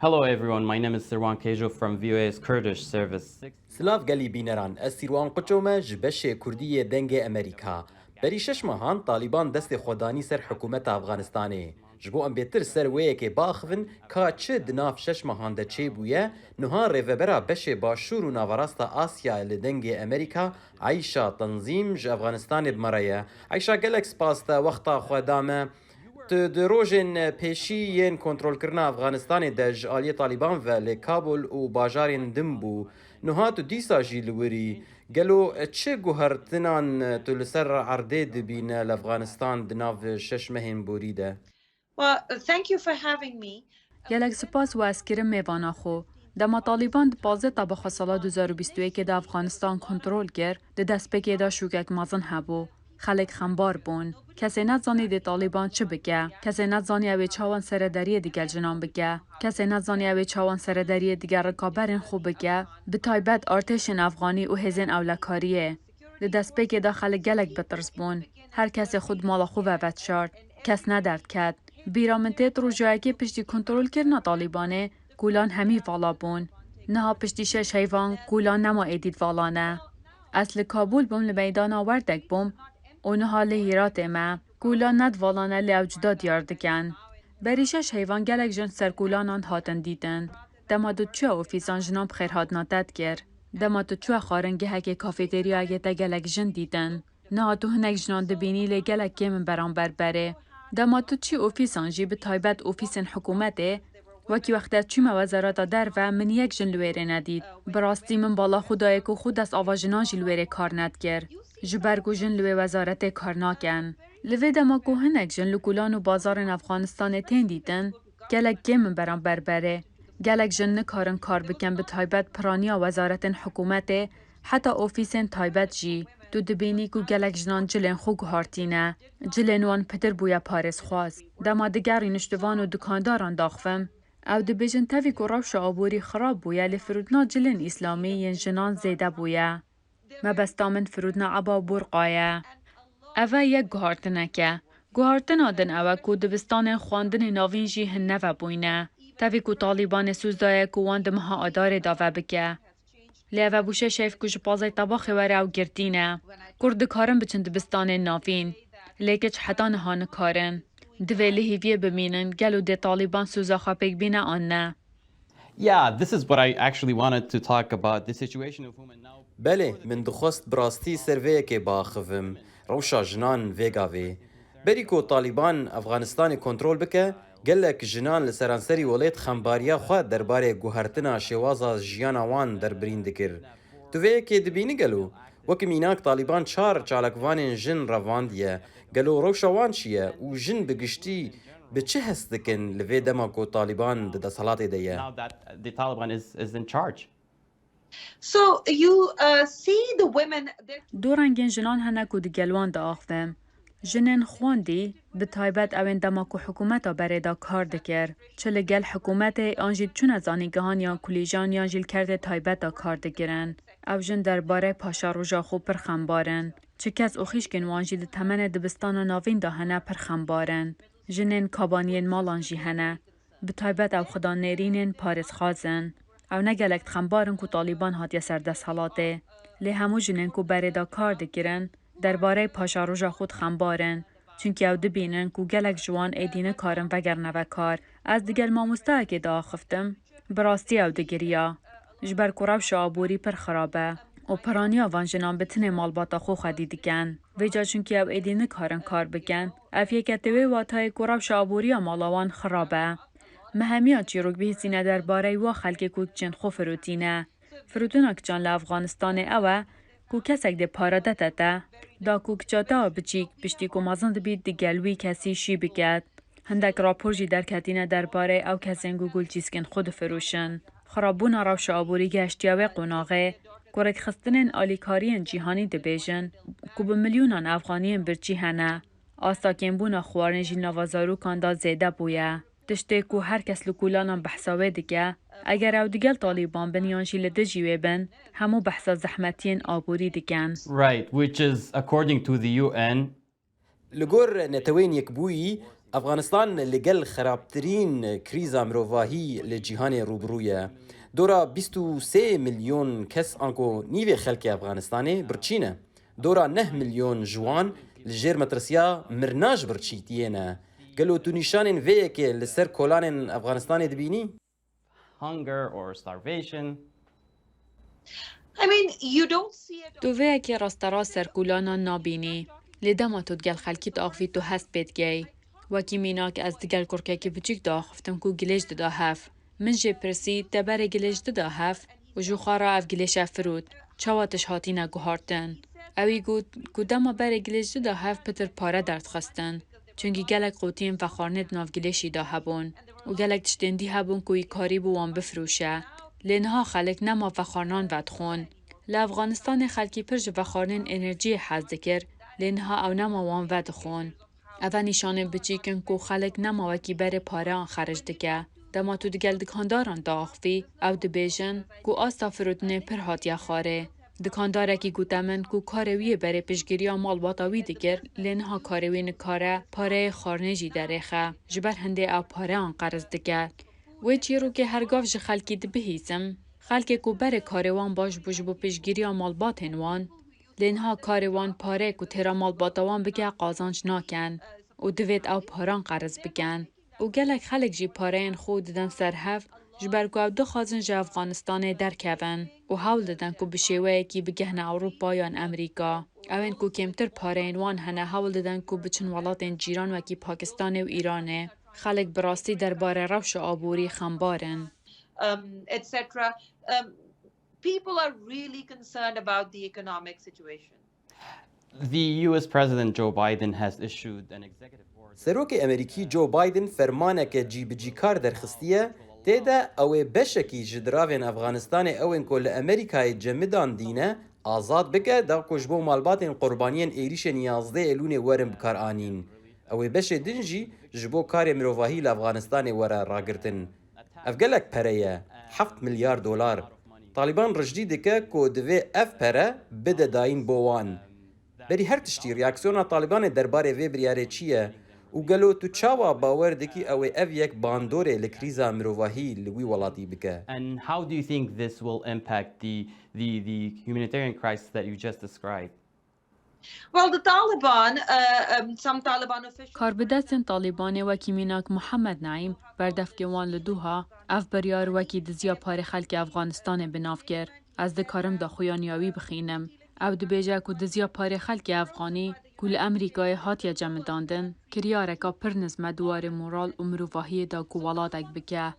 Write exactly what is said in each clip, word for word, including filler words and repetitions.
Hello everyone, my name is Sirwan Kejo from V O A's Kurdish service. Silav gelî bîneran, ez Sîrwan Quço me ji beşê Kurdî yê Dengê Amerîka. Berî şeş mehan Talîban destê xwe danî ser hikûmeta Afganistanê. Ji bo em bêtir ser wê yekê biaxivin ka çi di nav şeş mehan de çêbûye, niha rêvebera beşê Başûr û Naverasta Asya li Dengê Amerîka, Ayşa Tanzîm ji Afganistanê bi me re ye. Ayşa, gelek spas te wexta xwe da me. Tu di rojên pêşî yên kontrolkirina Afganistanê de ji aliyê Talîban ve li Kabul û bajarên din bû. Niha tu dîsa jî li wir î. Gelo çi guhertinan tu li ser erdê dibîne li Afganistan di nav şeş mehên borî de? Well, thank you for having me. Gelek spas we ez kirim mêvana xwe. Dema Talîban di pazdeh Tebaxa sala du hezar û bîst û yekê de Afganistan kontrol kir, di destpêkê de şokek mezin hebû. Xelk xembar bûn. Kesê nezanî dê Talîban çi bike. Kesê nezanî ew ê çawan seredariyê digel jinan bike. Kesê nezanî ew ê çawan seredariyê digel rikaberên xwe bike, bi taybet artêşên efxanî û hêzên ewlekariyê. Di destpêkê de xelk gelek bi tirs bûn. Her kesê xwe di mala xwe ve vedişart. Kes ne derdiket. Bîra min têt rojayekê piştî kontrolkirina Talîbanê, kolan hemî vala bûn. Niha piştî şeş heyvan kolan nema êdî di vala ne. Ez li Kabûl bûm, li meydana Werdek bûm û niha li Hîratê me. Kolan ne di vala ne, lê ew cuda diyar dikin. Berî şeş heyvan gelek jin ser kolanan hatin dîtin. Dema tu çûye ofîsan, jinan bi xêrhatina te dikir. Dema tu çûye xwaringehekê, kafeteryayekê, te gelek jin dîtin. Niha tu hinek jinan dibînî, lê gelek kêm in beramber berê. Dema tu çî ofîsan jî, bi taybet ofîsên hikûmetê, wekî wexta çûme Wezareta Derve, min yek jin li wêrê nedît. Bi rastî min bala xwe dayê ku xwe dest ava jinan jî li wêrê kar nedikir. Ji ber ku jin li wê wezaretê kar nakin. Li vê dema ku hinek jin li kolan û bazarên Efxanistanê tên dîtin, gelek kêm in beramber berê. Gelek jin nikarin kar bikin, bi taybet piraniya wezaretên hikûmetê, heta ofîsên taybet jî. Tu dibînî ku gelek jinan cilên xwe guhartîne. Cilên wan pitir bûye parêzxwaz. Dema digerînim ji van û dukandaran daxivim, ew dibêjin tevî ku rewşa aborî xirab bûye, lê firotina cilên îslamî yên jinan zêde bûye. Mebesta min firotina eba û burqa ye. Ev e yek guhartinek e. Guhartina din ew e ku dibistanên xwendinê navîn jî hin neve bûyne. Tevî ku Talîbanê soz daye ku wan di meha Adarê de vebike. Lê ev e bû şeş heyv ku ji pazdeh Tebaxê were ew girtî ne. Kurd dikarin biçin dibistanên navîn. Lê kiç heta niha nikarin. Divê li hêviyê bimînin, gelo dê Talîban soza xwe pêk bîne an ne? Yeah, this is what I actually wanted to talk about, the situation of women now. Belê, min dixwest bi rastî ser vê yekê biaxivim, rewşa jinan vê gavê. Berî ku Talîban Efxanistanê kontrol bike, gelek jinan li seranserî welêt xembariya xwe derbarê guhertina şêwaza jiyana wan derbirîn dikir. Tu vê yekê dibînî gelo? Wekî mînak Talîban çar çalakvanên jin revandiye. Gelo rewşa wan çi ye û jin bi giştî bi çi hest dikin li vê dema ku Talîban di desthilatê de ye? Now that the Taliban is, is in charge. So you, uh, see the women, they're Du rengên jinan hene ku digel wan diaxivin. Jinên xwendî, bi taybet ewên dema ku hikûmeta berê de kar dikir, çi li gel hikûmetê an jî çûne zanîngehan yan kulîjan yan jî li kertê taybet de kar dikirin. Ew jin derbarê paşeroja xwe pir xembar in. Çi kes û xîşkên wan jî di temenê dibistana navîn de hene pir xembar in. Jinên kabaniyên malan jî hene. Bi taybet ew xwedan nêrînên parêzxwaz in. Ew ne gelek xembar in ku Talîban hatiye ser desthilatê. Lê hemû jinên ku berê de kar dikirin, derbarê paşeroja xwe xembar in. Çimkî ew dibînin ku gelek ji wan êdî nikarin vegerine ve kar. Ez digel mamosteyekê diaxiftim. Bi rastî ew digiriya. Ji ber ku rewşa aborî pir xirab e û piraniya van jinan bi tinê malbata xwe xwedî dikin. Vêca çimkî ew êdî nikarin kar bikin. Ev yek e tê wê watayê ku rewşa aboriya mala wan xirab e. Me hemiya çîrok bihîstîne derbarê wa xelkê ku kiçên xwe firotîne. Firotina kiçan li Efxanistanê ew e ku kesek dê pare dete te, da ku kiça te a biçîk piştî ku mezin dibît digel wî kesî şî biket. Hindek rapor jî derketîne derbarê ew kesên ku gulçîskên xwe difiroşin. Xirabûna rewşa aborî gehiştiye wê qonaxê ku rêkxistinên alîkariyên cîhanî dibêjin ku bi milyonan Efxaniyên birçî hene. Asta kêmbûna xwarin jî nava zarokan de zêde bûye. Tiştê ku her kes li kolanan behsa wê dike, eger ew digel Talîban bin yan jî li dijî wê bin, hemû behsa zehmetiyên aborî dikin. Right, which is, according to the U N, Li gor Neteweyên Yekbûyî, Afganistan li gel xerabtirîn krîza mirovahî li cîhanê rûbirû ye. Dora bîst û sê milyon kes anku nîvê xelkê Afganistanê birçî ne. Dora neh milyon ji wan li jêr metirsiya mirina ji birçîtiyê ne. Gelo tu nîşanên vê yekê li ser kolanên Afganistanê dibînî? Hunger or starvation. I mean, you don't see it. Tu vê yekê rasterast ser kolanan nabînî. Lê dema tu digel xelkî diaxivî tu hest pê dikey. Wekî mînak ez digel kurkekî biçûk diaxiftim ku gilêş dida hev. Min jê pirsî, te berê gilêş dida hev? Û ji xwe re ev gilêşe firot. Çawa tişt hatine guhartin? Ewî got ku dema berê gilêş dida hev pitir pare derdixistin. Çunkî gelek qotiyên vexwarinê di nav gilêşî de hebûn û gelek tiştên dî hebûn ku wî karîbû wan bifirûşe. Lê niha xelk nema vexwarinan vedixwin. Li Efxanistanê xelkî pir ji vexwarinên enerjiyê hez dikir, lê niha ew nema wan vedixwin. Eve nîşanên biçîk in ku xelk nema wekî berê pareyan xeric dike. Dema tu digel dikandaran diaxivî, ew dibêjin ku asta firotinê pir hatiye xwarê. Dikandarekî gote min ku karê wî yê berê piştgiriya malbata wî dikir, lê niha karê wî nikare pareyê xwarinê jî derêxe, ji ber hindê ew pareyan qeriz dike. Wê çîrokê her gav ji xelkî dibihîsim. Xelkê ku berê karê wan baş bû ji bo piştgiriya malbatên wan, lê niha karê wan pareyê ku têra malbata wan bike qazanc nakin û divêt ew paran qeriz bikin. Û gelek xelk jî pareyên xwe didin ser hev, ji ber ku ew dixwazin ji Efxanistanê derkevin û hewl didin ku bi şêweyekî bigihne Ewropa yan Amerîka. Ewên ku kêmtir pareyên wan hene hewl didin ku biçin welatên cîran wekî Pakistanê û Îranê. Xelk bi rastî derbarê rewşa aborî xembar in. Um, et cetera. Um, people are really concerned about the economic situation. The U S President Joe Biden has issued an executive order. Serokê Amerîkî Joe Biden fermaneke cîbicîkar derxistiye, tê de ew ê beşekî ji diravên Afganistanê ewên ku li Amerîkayê cemidandîne azad bike, da ku ji bo malbatên qurbaniyên êrîşên yazdeh Elûnê werin bikaranîn. Ew ê beşê din jî ji bo karê mirovahî li Afganistanê were ragirtin. Ev gelek pere ye, heft milyar dolar. Talîban rijdî dike ku divê ev pere bide dayîn bo wan. Berî her tiştî, reaksiyona Talîbanê derbarê vê biryarê çi ye? Û gelo tu çawa bawer dikî ew ê ev yek bandorê li krîza mirovahî li wî welatî bike? And how do you think this will impact the, the, the humanitarian crisis that you just described? Well, the Taliban, uh, um, some Taliban officials. Karbidestên Talîbanê wekî mînak Muhammed Naîm, berdevkê wan li Doha, ev biryar wekî diziya parê xelkê Afganistanê bi nav kir. Ez dikarim daxuyaniya wî bixînim. Ew dibêje ku diziya parê xelkê Afganî ku li Amerîkayê hatiye cemidandin, kiryareka pir nizm e di warê moral û mirovahiyê de ku welatek bike.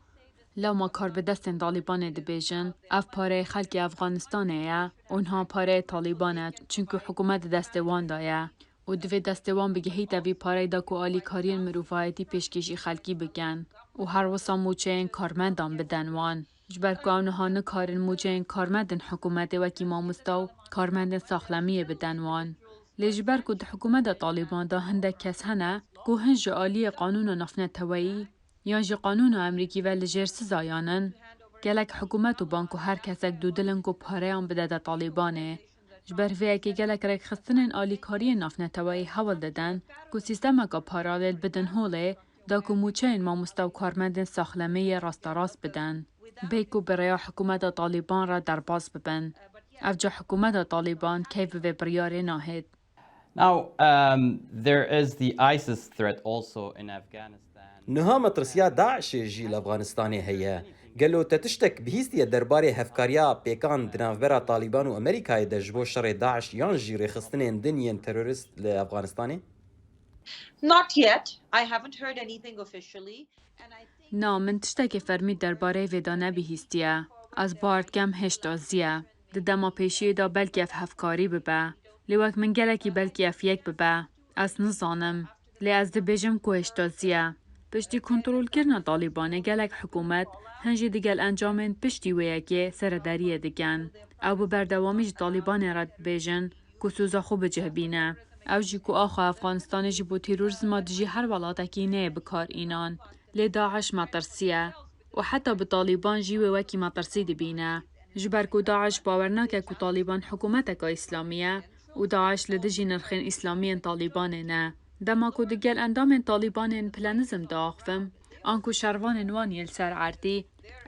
Lewma karbidestên Talîbanê dibêjin, ev pareyê xelkê Afganistanê ye û niha pareyê Talîban e, çunku hikûmet di destê wan de ye û divê destê wan bigihîte vî pareyê de ku alîkariyên mirovahiyetî pêşkêşî xelkî bikin û her wisa mûçeyên karmendan biden wan. Ji ber ku ew niha nikarin mûçeyên karmendên hikûmetê wekî mamosta û karmendên saxlemiyê biden wan. Lê ji ber ku di hikûmeta Talîban de hindek kes hene ku hin ji aliyê qanûna navneteweyî yan jî qanûna Amerîkî ve li jêr sizayan in. Gelek hikûmet û bank û her kesek dûdil in ku pareyan bidete Talîbanê. Ji ber vê yekê gelek rêkxistinên alîkariyên navneteweyî hewl didin ku sîstemeka paralel bidin holê, da ku mûçeyên mamoste û karmendên saxlemê yê rasterast bidin. Bê ku bi rêya hikûmeta Talîban re derbas bibin. Evca hikûmeta Talîban keyf bi vê biryarê nahêt. Now, um, there is the ISIS threat also in Afghanistan. Niha metirsiya DAIŞê jî li Afganistanê heye. Gelo te tiştek bihîstiye derbarê hevkariya pêkan di navbera Talîban û Amerîkayê de ji bo şerê DAIŞ yan jî rêxistinên din yên terorist li Afganistanê? Not yet. I haven't heard anything officially. And I think Na, min tiştekê fermî derbarê vê de nebihîstiye. Ez bawer dikem hêşta zî ye. Di dema pêşiyê de belkî ev hevkarî bibe. Lê wek min gelekî belkî ev yek bibe. Ez nizanim. Lê ez dibêjim ku hêşta zî ye. Piştî kontrolkirina Talîbanê gelek hikûmet hin jî digel encamên piştî wê yekê seredariyê dikin. Ew bi berdewamî ji Talîbanê re dibêjin ku soza xwe bi cih bîne. Ew jî ku axa Efxanistanê ji bo terorîzma dijî her welatekî neyê bi kar înan. Lê DAIŞ metirsî ye û heta bi Talîban jî wê wekî metirsî dibîne. Ji ber ku DAIŞ bawer nake ku Talîban hikûmeteka îslamî ye û DAIŞ li dijî nirxên îslamiyên Talîbanê ne. Dema ku digel endamên Talîbanên pile nizm diaxivim, anku şervanên wan yên li ser erdî,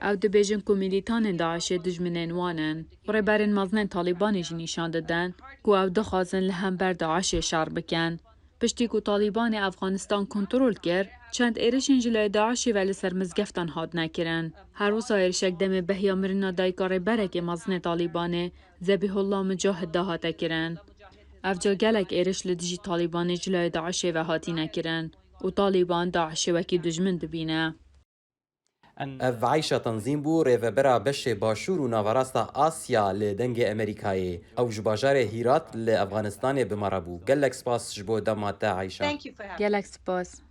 ew dibêjin ku milîtanên DAIŞê dijminên wan in. Rêberên mezinên Talîbanê jî nîşan didin ku ew dixwazin li hember DAIŞê şer bikin. Piştî ku Talîbanê Efxanistan kontrol kir, çend êrişên ji layê DAIŞê ve li ser mizgeftan hatine kirin. Her wisa êrişek demê behiya mirina dayika rêberekê mezinê Talîbanê, Zebîhullah Micahid de hate kirin. Evca gelek êriş li dijî Talîbanê ji layê DAIŞê ve hatine kirin û Talîban DAIŞê wekî dijmin dibîne. Ev Ayşe Tenzîm bû, rêvebera beşê Başûr û Naverasta Asya li Dengê Amerîkayê. Ew ji bajarê Hîrat li Efxanistanê bi me re bû. Gelek spas ji bo dema te Ayşe. Gelek spas.